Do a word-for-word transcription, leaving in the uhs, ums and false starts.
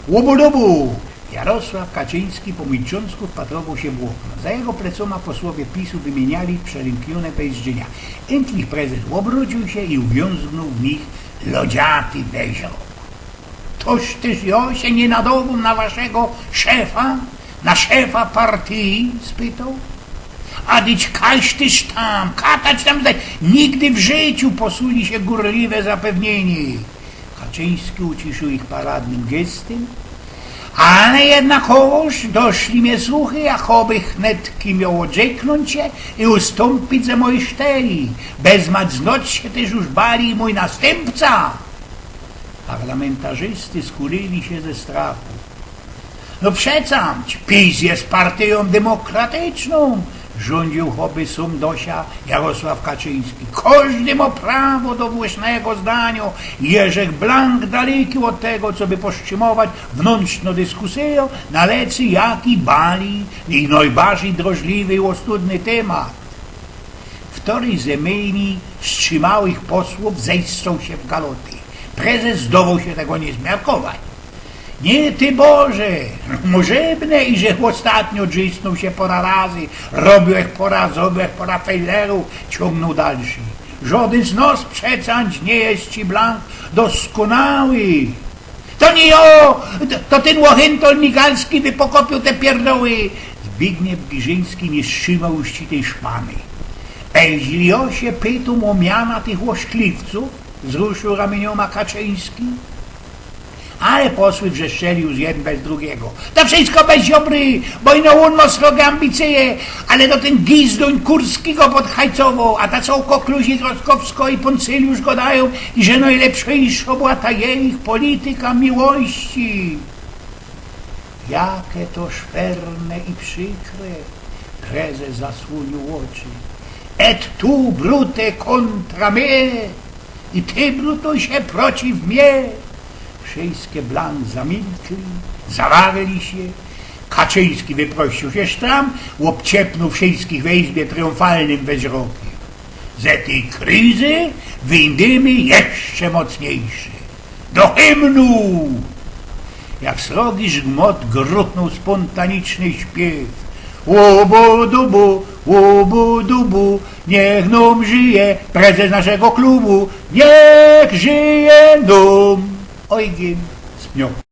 Łubu-dubu! Jarosław Kaczyński po milczōnsku wpatrowoł sie w ôkno. Za jego plecōma posłowie pisu wymiyniali przerynkniōne pejzrzynia. Entlich prezes ôbrōciōł sie i uwiōnzgnōł w nich lodziaty wezrok. „Toż tyż jŏ sie niy nadŏwōm na waszego szefa, na szefa partyje?” spytoł. „A dyć każ tyż tam, katać tam zdać, nigdy w życiu”, posuli sie gōrliwe zapewnienie. Kaczyński uciszył ich paradnym gestym. „Ale jednakowōż doszli mie słuchy, jakoby hnetki mioł ôdrzeknōńć sie i ustōmpić ze mojij szteli, bez mać znoć sie tyż już bali mōj nastympca”. Parlamentarzysty skulili sie ze strachu. „No przecã, pis je partyjōm demokratycznōm”, rzōndziōł choby sōm do sia Jarosław Kaczyński. „Kożdy mo prawo do własnego zdaniŏ. Jeżech blank daleki ôd tego, coby poszczymować wnōntrznŏ dyskusyjŏ na lecy jaki bali i nojbardzij drożliwy i ôstudny tymat”. Ftoryś ze myjni strzimałych posłōw zejscoł sie w galoty. Prezes zdowoł sie tego niy zmiarkować. „Niy ty Boże, możebne, iżech ôstatnio drzisnōł sie pora razy, robiłech pora, zrobiłech pora fejlerōw”, ciōngnōł dalszy. „Żŏdyn z nŏs przecã niy je ci blank doskōnały”. „To niy jŏ, to, to tyn ôchyntol Migalski wypokopioł te pierdoły”. Zbigniew Girzyński niy strzymoł już ci tyj szpany. „Ej, jeźli jŏ sie pytōm ô miana tych ôszkliwcōw”, wzruszył ramiyniōma Kaczyński. Ale posły wrzeszczeli już jedyn bez drugigo. „To wszysko bez Ziobry, bo ino ôn mo srogie ambicyje, ale to tyn gizdōń Kurski go podhajcowoł, a ta cołko Kluzik, Roskowsko i Poncyliusz godajōm, iże nojlepszejszŏ była ta jejich polityka miłości”. „Jake to szwerne i przikre”, prezes zasłōniōł ôczy. „Et tu, Brute, contra me”, i ty, Brutusie, przeciw mie. Wszyjske blank zamilkli, zawarli sie. Kaczyński wyprościōł sie sztram, ôbciepnōł wszyjskich we izbie triumfalnym wezrokym. „Ze tyj krizy wyjdymy jeszcze mocniejszy. Do hymnu!” Jak srogi żgmot gruchnōł spōntaniczny śpiew. „Łubu-dubu, łubu-dubu, niych nōm żyje prezes naszego klubu, niych żyje nōm”. Ojgyn Smiok.